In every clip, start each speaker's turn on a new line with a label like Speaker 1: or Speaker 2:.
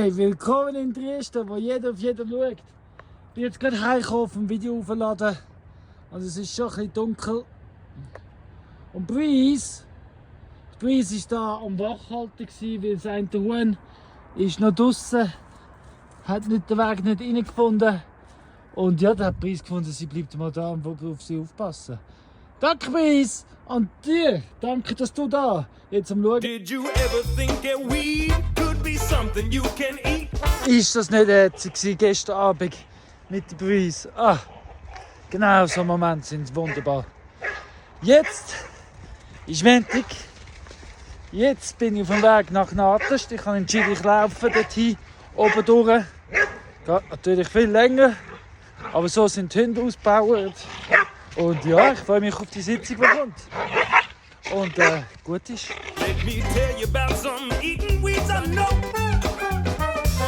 Speaker 1: Hey, willkommen in Drieschta, wo jeder auf jeden schaut. Ich bin jetzt gerade heimgekommen vom Video aufladen. Also es ist schon ein bisschen dunkel. Und Breeze war da am Wachhalten, weil das eine Huhn ist noch draussen, hat den Weg nicht reingefunden. Und ja, da hat Breeze gefunden, sie bleibt mal da und will auf sie aufpassen. Danke Breeze! Und dir, danke, dass du da jetzt am Schauen.
Speaker 2: Did you ever think that weed could be something you can eat?
Speaker 1: Ist das nicht herzig gestern Abend mit der Breeze? Ah, genau so Momente sind wunderbar. Jetzt ist Montag. Jetzt bin ich auf dem Weg nach Natest. Ich habe entschieden, ich laufe dorthin oben durch. Geht natürlich viel länger, aber so sind die Hunde ausgebaut. Und ja, ich freue mich auf die Sitzung, die kommt. Und gut ist.
Speaker 2: Let me tell you about some eating weeds I know.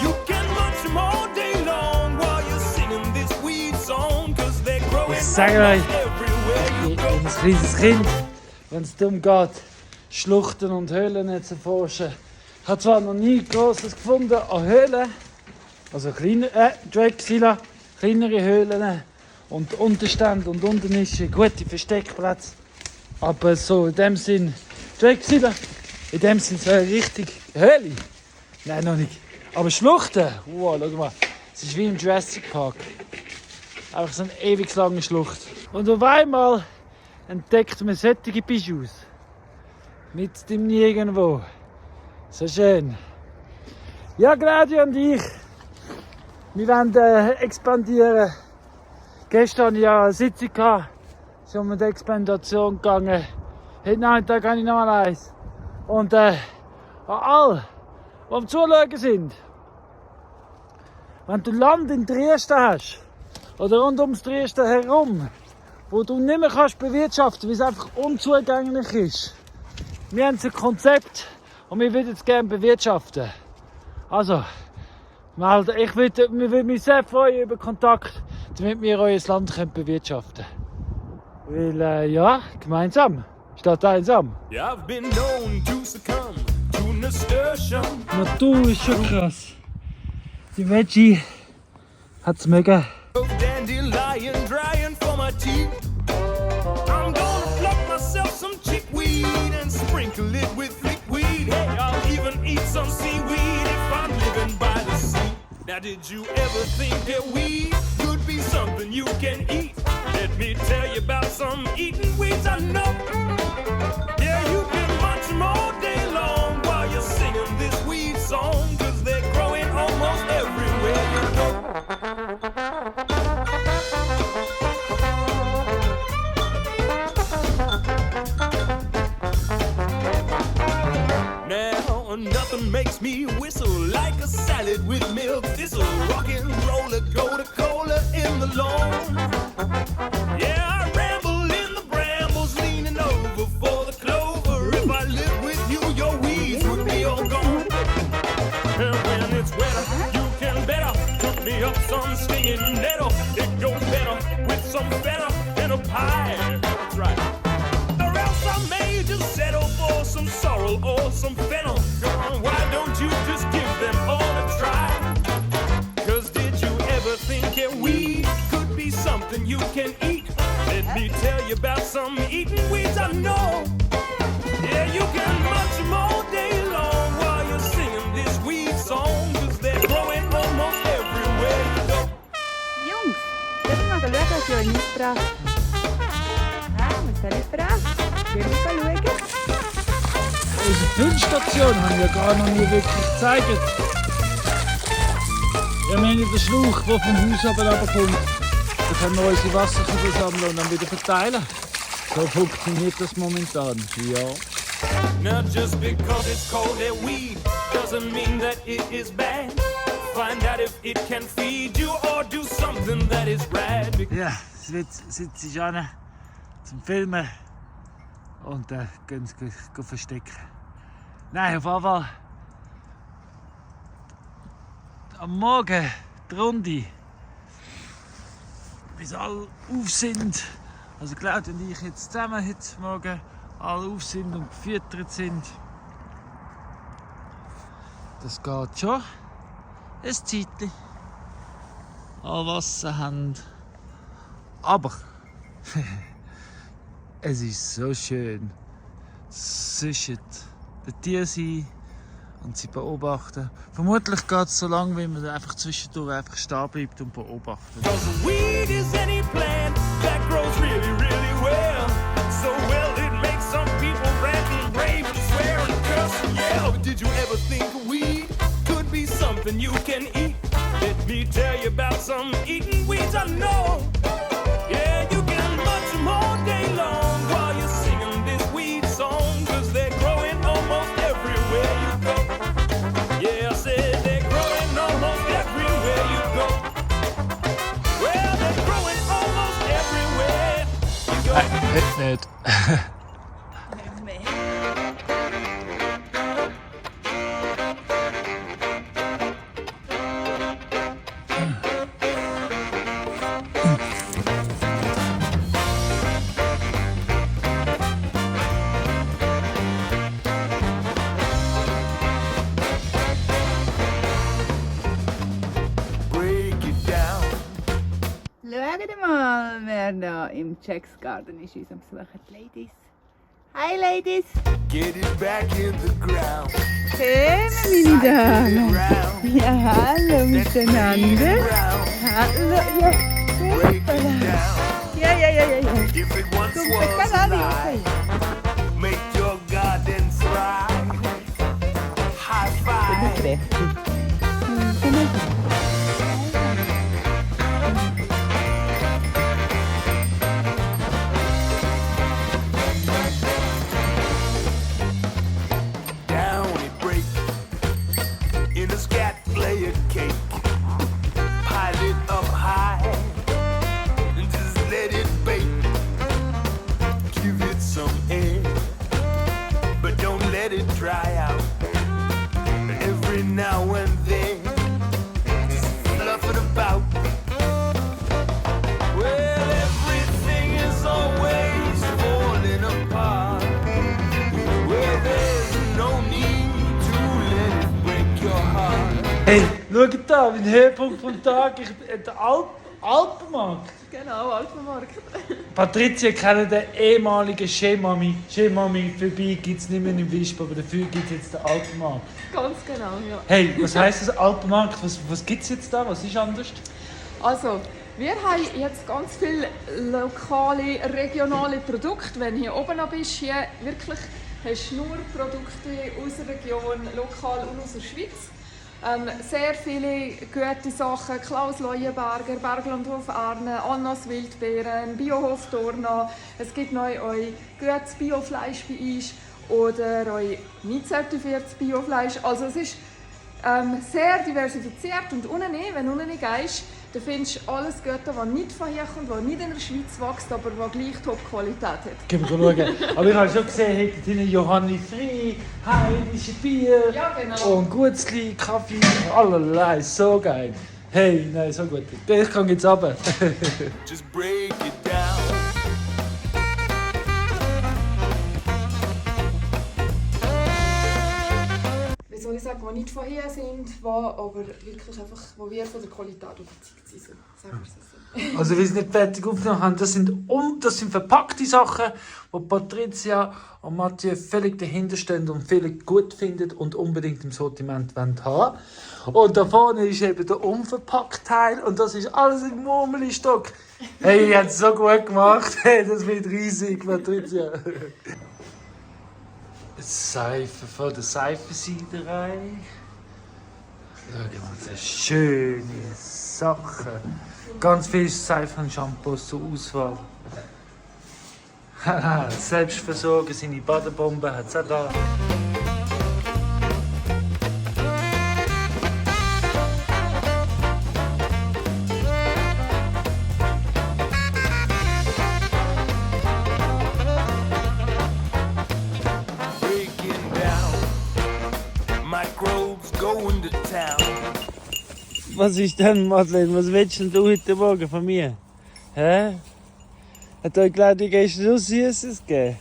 Speaker 2: You can munch them all day long while you're singing this weed song, 'cause they're growing
Speaker 1: Ich sage euch,
Speaker 2: everywhere you go.
Speaker 1: ein kleines Kind, wenn es darum geht, Schluchten und Höhlen zu erforschen. Ich habe zwar noch nie Grosses gefunden an Höhlen, also Drexila, kleinere Höhlen und Unterstände und Unternischen, gute Versteckplätze. Aber so in dem Sinn, Drexila, in dem Sinn so eine richtige Höhle. Nein, noch nicht. Aber Schluchten, wow, schau mal, es ist wie im Jurassic Park. Einfach so eine ewig lange Schlucht. Und auf einmal entdeckt man solche Bijoux. Mit dem Nirgendwo. So schön. Ja, Claudia und ich, wir wollen expandieren. Gestern hatte ich ja eine Sitzung, es ist um die Expandation gegangen. Heute Nachmittag habe ich noch mal eins. Und an alle, die am Zuschauen sind, wenn du Land in Drieschta hast, oder rund ums Drieschta herum, wo du nicht mehr kannst bewirtschaften, weil es einfach unzugänglich ist. Wir haben ein Konzept und wir würden es gerne bewirtschaften. Also, wir würden mich sehr freuen über Kontakt, damit wir euer Land bewirtschaften können. Weil, ja, gemeinsam statt einsam.
Speaker 2: Yeah, I've been known to succumb to nasturtium.
Speaker 1: Die Natur ist schon krass. Die Veggie hat es mega.
Speaker 2: Dandelion drying for my tea. I'm gonna pluck myself some chickweed and sprinkle it with liquid. Hey, I'll even eat some seaweed if I'm living by the sea. Now, did you ever think that weed could be something you can eat? Let me tell you about some eating weeds I know. Yeah, you can munch them all day long while you're singing this weed song, 'cause they're growing almost everywhere you go. Now, nothing makes me whistle like a salad with milk thistle. Rockin' roller, Coca-Cola in the lawn. Yeah, I ramble in the brambles, leaning over for the clover. If I lived with you, your weeds would be all gone. And when it's wetter, you can better cook me up some stinging nettle. It goes better with some feta and a pie. That's right. Or else I may just settle for some sorrel or some fennel. Come on, why don't you just give them all a try? 'Cause did you ever think that weed could be something you can eat? Let me tell you about some eating weeds I know. Yeah, you can munch them all day long while you're singing this weed song, 'cause they're growing almost everywhere you go.
Speaker 3: Jungs, dürfen wir mal schauen, was ich euch mitgebracht habe? Was habe ich gebracht? Wollen wir schauen?
Speaker 1: Unsere Filmstation haben wir gar noch nie wirklich gezeigt. Wir haben hier den Schlauch, der vom Haus runterkommt. Da können wir unsere Wasserkübel sammeln und dann wieder verteilen. So funktioniert das momentan. Ja.
Speaker 2: Now just because it's called a weed doesn't mean that it is bad. Find out if it can feed you or do something that is rad.
Speaker 1: Ja, jetzt sitze ich an zum Filmen und gehen verstecken. Nein, auf jeden Fall am Morgen die Runde, bis alle auf sind. Also Claudia und ich jetzt zusammen heute Morgen alle auf sind und gefüttert sind. Das geht schon. ein Zeitchen an Wasser haben. Aber es ist so schön, zwischen den Tieren sein und sie beobachten. Vermutlich geht es so lange, wie man einfach zwischendurch einfach stehen bleibt und beobachtet.
Speaker 2: Cause weed is any plant that grows really, really well. So well it makes some people rant and rave and swear and curse and yell. But did you ever think weed could be something you can eat? Let me tell you about some eating weeds I know. Yeah, you can munch them all day long while you're singing this weed song. Cause they're growing almost everywhere you go. Yeah, I said they're growing almost everywhere you go. Well, they're growing almost everywhere you go.
Speaker 1: Nein, nicht.
Speaker 2: Break it down.
Speaker 3: Schaut mal, wer da im Jack's Garden ist, uns am Besuchen. Die Ladies. Hi Ladies!
Speaker 2: Get it back in the ground.
Speaker 3: Schön, meine Damen.
Speaker 2: Round.
Speaker 3: Ja, hallo miteinander.
Speaker 2: Round.
Speaker 3: Hallo, ja.
Speaker 2: Break it down.
Speaker 3: Ja.
Speaker 2: If it once
Speaker 3: Kom,
Speaker 2: was
Speaker 3: ik kan
Speaker 2: a
Speaker 3: aan
Speaker 2: lie, make your garden thrive. High five. Down it break. In a scat layer cake. Pile it up high. And just let it bake. Give it some air. But don't let it dry out. Every now and then. Just fluff it about. Well, everything is always falling apart. Well, there's no need to let it break your heart.
Speaker 1: Hey, schaut da, mein Höhepunkt vom Tag, der Alpenmarkt.
Speaker 3: Genau, Alpenmarkt.
Speaker 1: Patricia kennt den ehemaligen Schemami. Schemami vorbei gibt es nicht mehr in Visp, aber dafür gibt es jetzt den Alpenmarkt.
Speaker 3: Ganz genau, ja.
Speaker 1: Hey, was heisst das Alpenmarkt? Was gibt es jetzt da? Was ist anders?
Speaker 4: Also, wir haben jetzt ganz viele lokale, regionale Produkte. Wenn du hier oben noch bist, hier wirklich hast du nur Produkte aus der Region, lokal und aus der Schweiz. Sehr viele gute Sachen, Klaus Leuenberger, Berglandhof Arne, Annas Wildbeeren, Biohof Dorna. Es gibt noch euer gutes Biofleisch bei uns oder euer nicht zertifiziertes Biofleisch. Also es ist sehr diversifiziert und unten, wenn du unten gehst, da findest du alles Gute, was nicht von hier kommt, was nicht in der Schweiz wächst, aber was gleich Top-Qualität hat.
Speaker 1: Gehen wir schauen. Aber ich habe schon gesehen, dort hinten Johanni Frei, heimische Bier
Speaker 4: Ja, genau.
Speaker 1: und Gutzli, Kaffee, allerlei. So geil. Hey, nein, so gut. Ich kann jetzt runter.
Speaker 2: Just break it down.
Speaker 4: Wie soll ich sagen, die nicht von hier sind, die aber wirklich einfach, wo wir von der Qualität überzeugt sind. So, sagen wir es so.
Speaker 1: Also, wie sie nicht fertig aufgenommen haben, das sind verpackte Sachen, wo Patricia und Mathieu völlig dahinter stehen und völlig gut finden und unbedingt im Sortiment haben wollen. Und da vorne ist eben der unverpackte Teil und das ist alles im Murmeli-Stock. Hey, ihr habt es so gut gemacht. Hey, das wird riesig, Patricia. Seife von der Seifensiederei. Schau mal, das ist schöne Sachen. Ganz viel Seife und Shampoos zur Auswahl. Selbstversorger, seine Badebombe hat es auch da.
Speaker 2: Breaking down. Microbes going to town.
Speaker 1: Was ist denn, Madeleine? Was willst denn du heute Morgen von mir? Hä? Hat euch geglaubt, ihr gehst nur Süßes geben?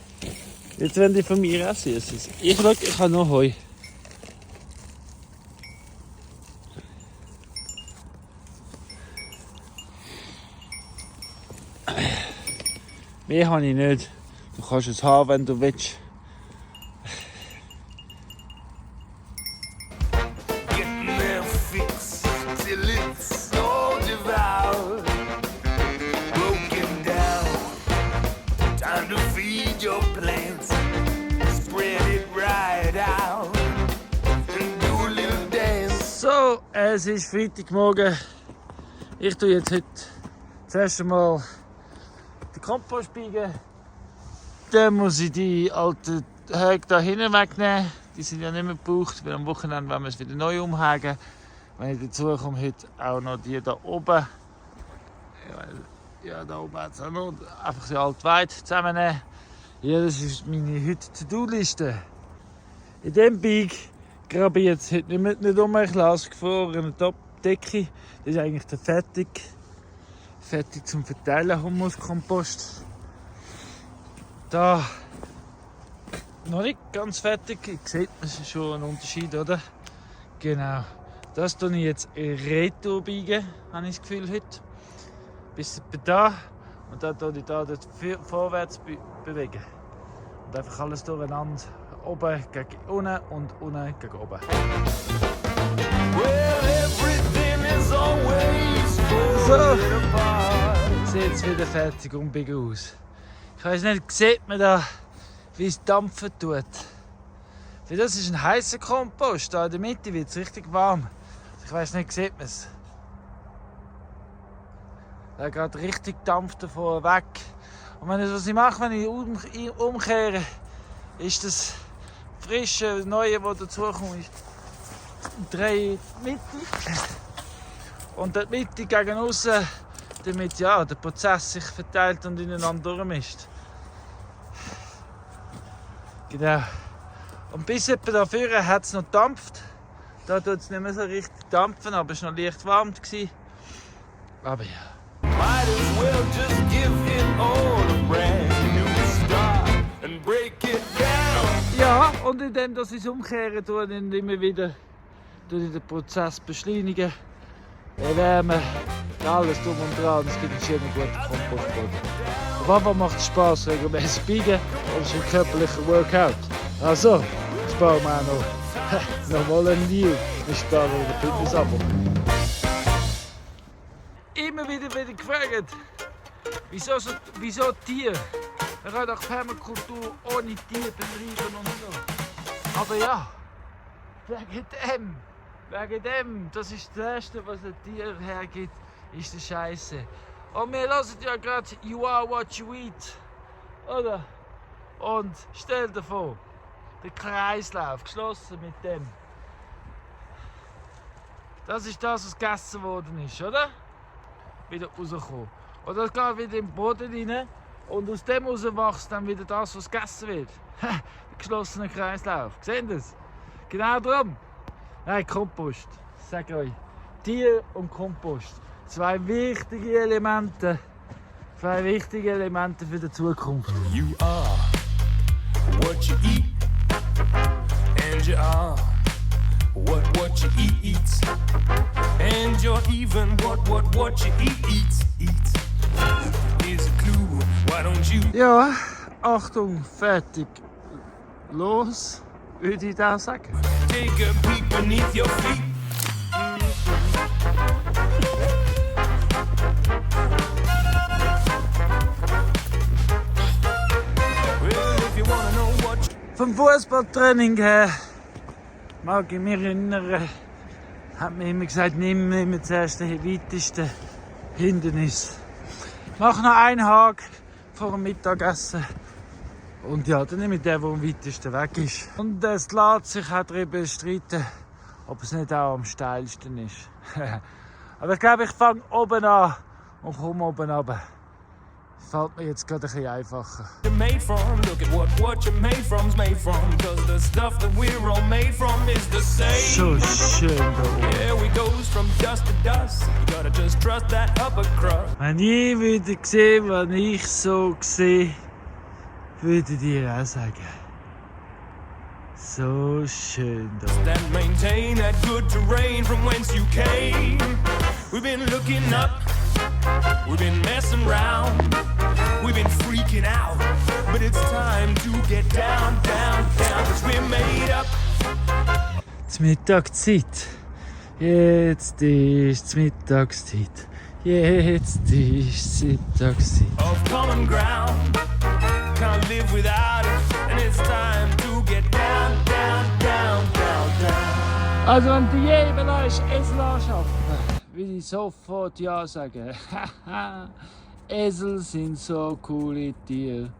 Speaker 1: Jetzt wollen die von mir auch Süßes. Ich habe noch Heu. Mehr habe ich nicht. Du kannst es haben, wenn du willst.
Speaker 2: Getting their fix till it's all devoured, broken down. Time to feed your plants, spread it right out and do a little dance.
Speaker 1: So, es ist Freitagmorgen. Ich tue jetzt heute zuerst einmal den Kompost biegen. Dann muss ich die alten Höge da hinten wegnehmen. Die sind ja nicht mehr gebraucht, weil am Wochenende wollen wir es wieder neu umhängen. Wenn ich dazu komme, heute auch noch die da oben. Ja, da oben hat es auch noch. Einfach so alt weit zusammennehmen. Ja, das ist meine heutige To-Do-Liste. In diesem Bike grabe ich jetzt heute nicht um. Ich lasse gefrorene Decke. Das ist eigentlich der fertig zum Verteilen Humuskompost. Da noch nicht ganz fertig. Sieht man schon einen Unterschied, oder? Genau. Das tue ich jetzt retour biegen, habe ich das Gefühl heute. Bis etwa da. Und dann tue ich da vorwärts bewegen. Und einfach alles durcheinander. Oben gegen unten und unten gegen oben.
Speaker 2: Well, everything is always
Speaker 1: So,
Speaker 2: falling apart.
Speaker 1: sieht jetzt wieder fertig umbiegen aus. Ich weiss nicht, sieht man da, wie es dampfen tut? Weil das ist ein heißer Kompost. Da in der Mitte wird es richtig warm. Ich weiss nicht, sieht man es? Da geht richtig Dampf davon weg. Und was ich mache, wenn ich umkehre, ist das frische, neue, das dazukommt, ist drehe die Mitte und die Mitte gegen außen, damit ja, der Prozess sich verteilt und ineinander durchmischt. Genau. Und bis etwa da vorne hat es noch gedampft. Da tut es nicht mehr so richtig dampfen, aber es war noch leicht warm. Aber ja.
Speaker 2: Might as well just give it all a brand new start and break it down.
Speaker 1: Ja, und indem ich es umkehren tue, dann immer wieder den Prozess beschleunigen, erwärmen, alles drum und dran. Es gibt einen schönen guten Kompostboden. Auf jeden Fall macht es Spass, regelmäßig biegen, und es ist ein körperlicher Workout. Also, sparen wir auch noch mal ein Deal. Wir sparen den Fitness-Abo. Immer wieder gefragt, wieso Tiere? Man kann doch Permakultur ohne Tiere betreiben und so. Aber ja, wegen dem, das ist das Erste, was ein Tier hergibt, ist der Scheiße. Und wir hören ja gerade You are what you eat, oder? Und stell dir vor, der Kreislauf, geschlossen mit dem. Das ist das, was gegessen worden ist, oder? Wieder rauskommen. Und das geht wieder in den Boden rein und aus dem raus wächst dann wieder das, was gegessen wird. Der geschlossene Kreislauf. Seht ihr das? Genau darum. Nein, Kompost. Ich sage euch, Tier und Kompost. Zwei wichtige Elemente für die Zukunft.
Speaker 2: You are what you eat, and you are what you eat eats, and you're even what you eats. Here's a clue, why don't you?
Speaker 1: Ja, Achtung, fertig, los, würde ich da sagen.
Speaker 2: Take a peek beneath your feet. Well, if you wanna know what
Speaker 1: Vom Fußballtraining her mag ich mich erinnern, hat mir immer gesagt, nimm zuerst den weitesten Hindernis. Mach noch einen Haken vor dem Mittagessen. Und ja, dann nehme ich den, der am weitesten weg ist. Und es lässt sich auch darüber streiten, ob es nicht auch am steilsten ist. Aber ich glaube, ich fange oben an und komme oben runter. Das fällt mir jetzt gerade ein bisschen einfacher.
Speaker 2: you're made from. Look at what you're made from's made from. Cause the stuff that we're all made from is the
Speaker 1: So
Speaker 2: same.
Speaker 1: schön da oben.
Speaker 2: Yeah, we goes from dust to dust. You gotta just trust that upper crust.
Speaker 1: Wenn ihr würdet sehen, was ich so sehe, würdet ihr auch sagen. So schön da.
Speaker 2: That maintain that good terrain from whence you came. We've been looking up, we've been messing around. We've been freaking out, but it's time to get down, down, down, 'cause we're made up.
Speaker 1: Die Mittagszeit. Jetzt ist die Mittagszeit. Jetzt ist die Mittagszeit.
Speaker 2: Of common ground, can't live without it, and it's time to get down, down, down, down, down.
Speaker 1: Also wenn du je überlegst, Esel anschaffen, will ich sofort ja sagen. Esel sind so coole Tiere.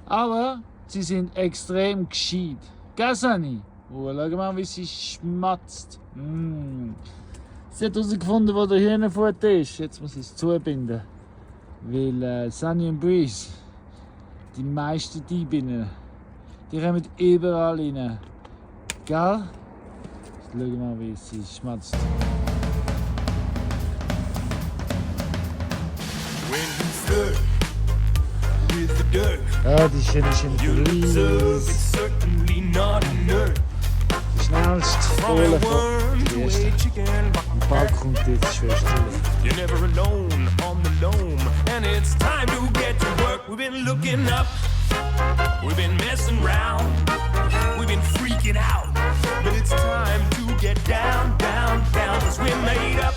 Speaker 1: Aber sie sind extrem gescheit. Gell, Sunny? Oh, schau mal, wie sie schmatzt. Sie hat herausgefunden, wo der Hühnerfutter ist. Jetzt muss ich es zubinden. Weil Sunny und Breeze, die meisten Diebinnen, die kommen überall rein. Gell? Schau mal, wie sie schmatzt.
Speaker 2: When you flirt with the dirt,
Speaker 1: Ja, die schöne
Speaker 2: you'll observe
Speaker 1: Breeze.
Speaker 2: it's certainly not inert.
Speaker 1: Die schnellste
Speaker 2: From a
Speaker 1: Fohle von
Speaker 2: worm to
Speaker 1: Drieschta.
Speaker 2: a chicken,
Speaker 1: Im Park kommt jetzt Schwester.
Speaker 2: you're never alone on the loam, and it's time to get to work. We've been looking up, we've been messing around, we've been freaking out, but it's time to get down, down, down, 'cause we're made up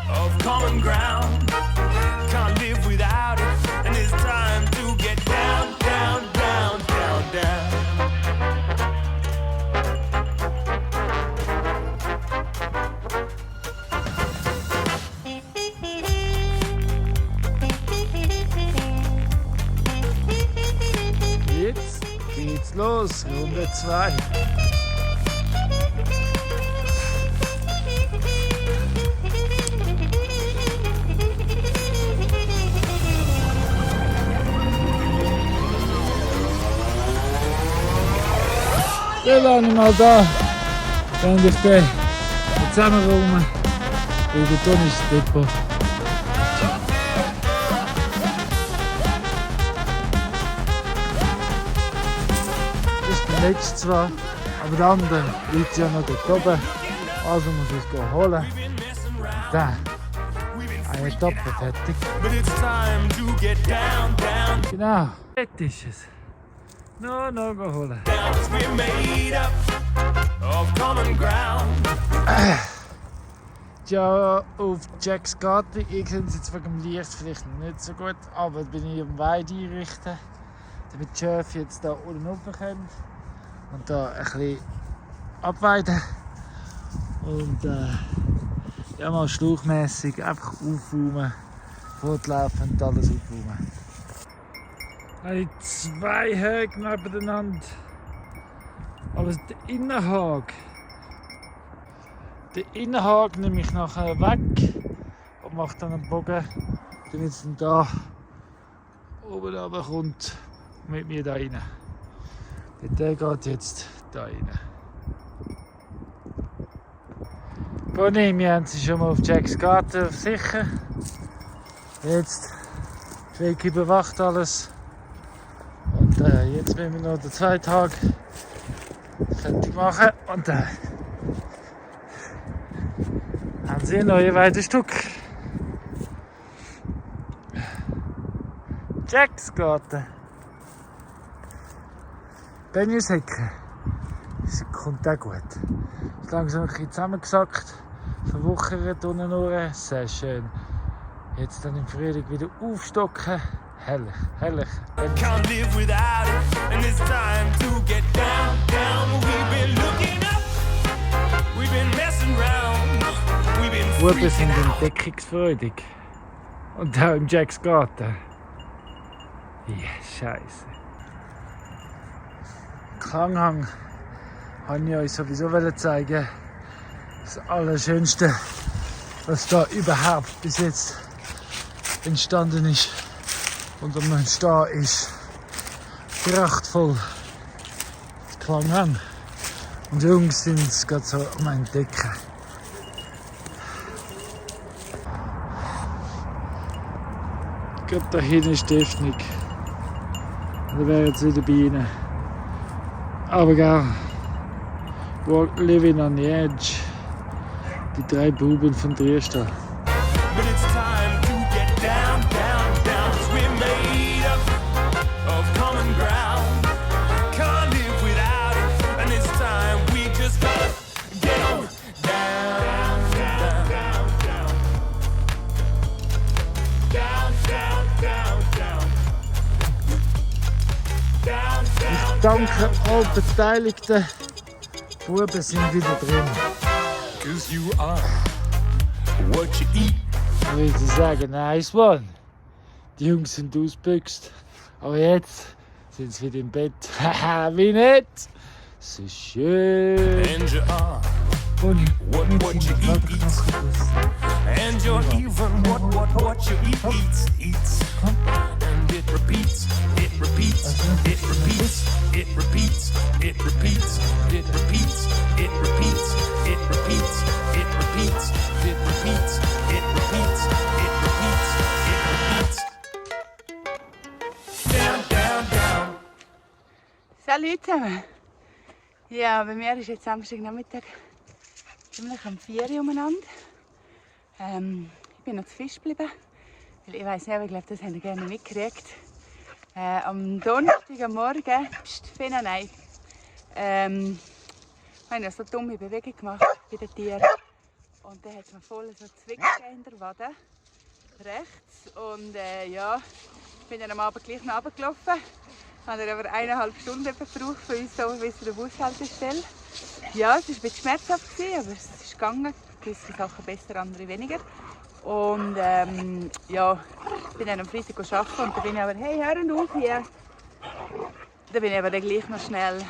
Speaker 2: of common ground, can't live without it, and it's time to get down, down, down, down, down.
Speaker 1: Jetzt geht's los, Runde 2. Wir waren mal da, während ich den zusammenräume. Weil der Ton ist das Depot. Das ist der letzte zwar, aber der andere liegt ja noch dort oben. Also muss ich es holen. Da, eine Etappe fertig.
Speaker 2: But it's time to get down, down,
Speaker 1: Genau, dort ist es. Noch holen.
Speaker 2: down, 'cause we're made up of common ground.
Speaker 1: Ja, auf Jacks Garten. Ich sehe es jetzt wegen dem Licht vielleicht nicht so gut, aber bin ich am Weide einrichten, damit die Schöfe jetzt da unten raufkommen und da ein bisschen abweiden. Und ja, mal schlauchmässig einfach aufräumen, fortlaufend alles aufräumen. Habe 2 Höhe nebeneinander, aber der Innenhag nehme ich nachher weg und mache dann einen Bogen, damit es dann da oben runterkommt und mit mir da rein. Der geht jetzt da rein. Bonnie, wir haben sie schon mal auf Jacks Garten sicher. Jetzt Vicky bewacht alles. Und jetzt müssen wir noch den 2 Tag fertig machen und haben sie ein neues Weidestück. Jacks Garten. Benjus Hecke. Das kommt auch gut. Ist langsam ein bisschen zusammengesackt. Verwuchert unten nur. Sehr schön. Jetzt dann im Frühling wieder aufstocken. Herrlich, herrlich.
Speaker 2: Can't live without it, and it's time to get down, down. We've been looking up, we've been messing around, we've been
Speaker 1: Buben sind
Speaker 2: freaking out.
Speaker 1: entdeckungsfreudig. Und auch im Jacks Garten. Ja, Scheiße. Klanghang wollte ich euch sowieso zeigen. Das Allerschönste, was da überhaupt bis jetzt entstanden ist und am Entstehen ist. Prachtvoll. Das Klanghang. Und die Jungs sind es gerade so am Entdecken. Ich glaube, da hinten ist die Öffnung. Da wäre jetzt wieder bei ihnen. Aber gell, living on the edge. Die 3 Buben von Drieschta.
Speaker 2: But it's time to get down, down, down, 'cause we're made
Speaker 1: Danke all Beteiligten. Die Buben sind wieder drin.
Speaker 2: 'Cause you are what you eat.
Speaker 1: Ich würde sagen, nice one. Die Jungs sind ausgebüxt. Aber jetzt sind sie wieder im Bett. Haha, wie nett. So schön.
Speaker 2: And you are
Speaker 1: Und
Speaker 2: what you eat. And you're even what you eats. And it repeats, it repeats, it repeats, it repeats, it repeats, it repeats, it repeats, it repeats, it repeats, it repeats, it repeats, it repeats, it repeats. Down, down, down.
Speaker 3: Salut zusammen! Ja, bei mir ist jetzt Samstagnachmittag ziemlich am 4 Uhr umeinander. Ich bin noch zu Visp geblieben, weil ich weiss nicht, aber ich glaube, das habt ihr gerne mitgekriegt. Am Donnerstagmorgen, nein, habe ich so eine dumme Bewegung gemacht bei den Tieren. Und dann hat es mir voll so Zwicken in der Wade, rechts. Und ja, ich bin dann am Abend gleich noch runtergelaufen. Hat er aber 1,5 Stunden gebraucht für uns so bis zur Bushaltestelle. Ja, es war ein bisschen schmerzhaft, aber es ist gegangen. Gewisse Sachen besser, andere weniger. Und ja, ich bin dann am Freitag arbeiten und da bin ich aber, hey, hör auf hier. Da bin ich aber dann gleich noch schnell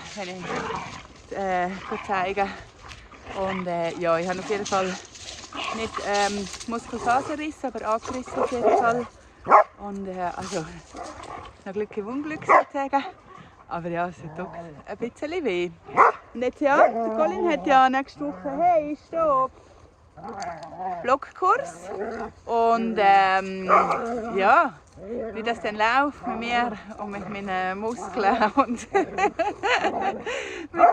Speaker 3: zeigen. Und ja, ich habe auf jeden Fall nicht Muskelfaserriss, aber angerissen auf jeden Fall. Und also, noch Glück im Unglück sozusagen. Aber ja, es tut doch ein bisschen weh. Und jetzt ja, der Colin hat ja nächste Woche, hey, stopp! Blockkurs. Und ja, wie das dann läuft mit mir und mit meinen Muskeln und mit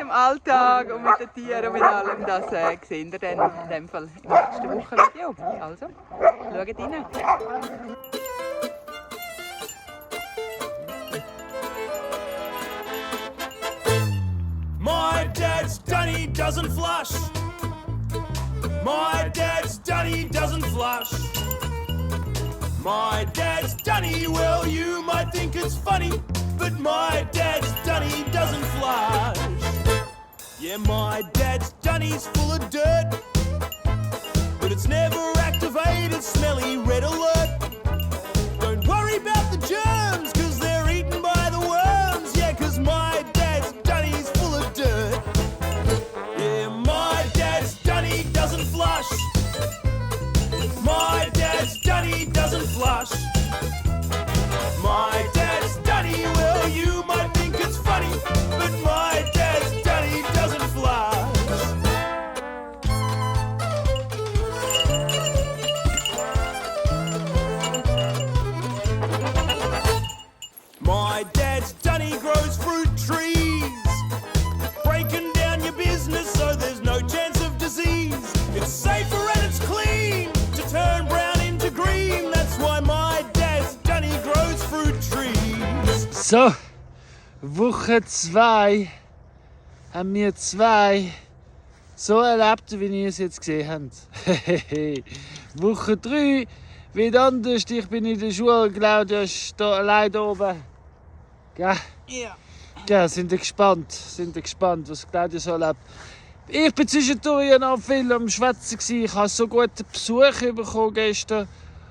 Speaker 3: dem Alltag und mit den Tieren und mit allem, das sehen wir dann in dem Fall im nächsten Wochenvideo. Also, schaut rein.
Speaker 2: My dad's done, he doesn't flush. My dad's done, he doesn't flush. My dad's done, well, you might think it's funny, but my dad's done, he doesn't flush. Yeah, my dad's done, he's full of dirt, but it's never activated, smelly red alert. Don't worry about the germs, 'cause they're eaten by the worms. Yeah, 'cause my dad's done, he's full of dirt. Yeah, my dad's done, he doesn't flush. My dad's done, he doesn't flush. My dad's done, well, you might think it's funny, but my dad's done, he doesn't flush. My dad's done, he grows fruit trees, breaking down your business so there's no chance of disease. It's safer and it's clean to turn brown into green. That's why my dad's done, he grows fruit trees.
Speaker 1: So, Woche 2 haben wir 2 so erlebt, wie ihr es jetzt gesehen habt. Woche 3 wieder anders. Ich bin in der Schule, Claudia ist hier allein oben. Gell?
Speaker 3: Ja.
Speaker 1: Ja, sind wir gespannt, was Claudia so erlebt. Ich war zwischendurch ja noch viel am Schwätzen. Ich habe so guten Besuch bekommen gestern.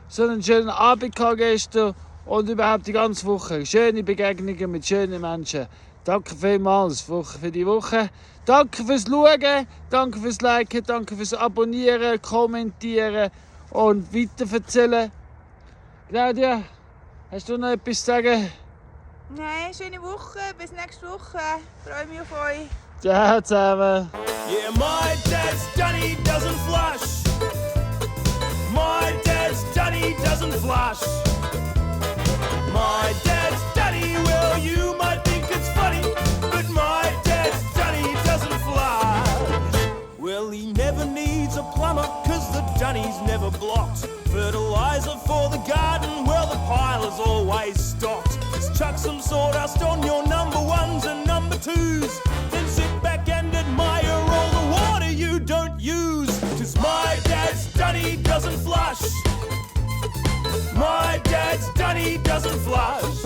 Speaker 1: So einen schönen Abend gestern und überhaupt die ganze Woche. Schöne Begegnungen mit schönen Menschen. Danke vielmals für die Woche. Danke fürs Schauen, danke fürs Liken, danke fürs Abonnieren, Kommentieren und weiterverzählen. Claudia, hast du noch etwas zu sagen?
Speaker 3: Nein, schöne Woche, bis nächste Woche. Freue mich auf euch.
Speaker 1: Ciao zusammen.
Speaker 2: Yeah, my dad's done, he doesn't flush. My dad's done, he doesn't flush. My dad's done, well, you might think it's funny, but my dad's done, he doesn't flush. Well, he never needs a plumber, 'cause the dunny's never blocked. Fertilizer for the garden, well, the pile is always stocked. Just chuck some sawdust on your number ones and number twos, then sit back and admire all the water you don't use. 'Cause my dad's done, he doesn't flush. My dad's done, he doesn't flush.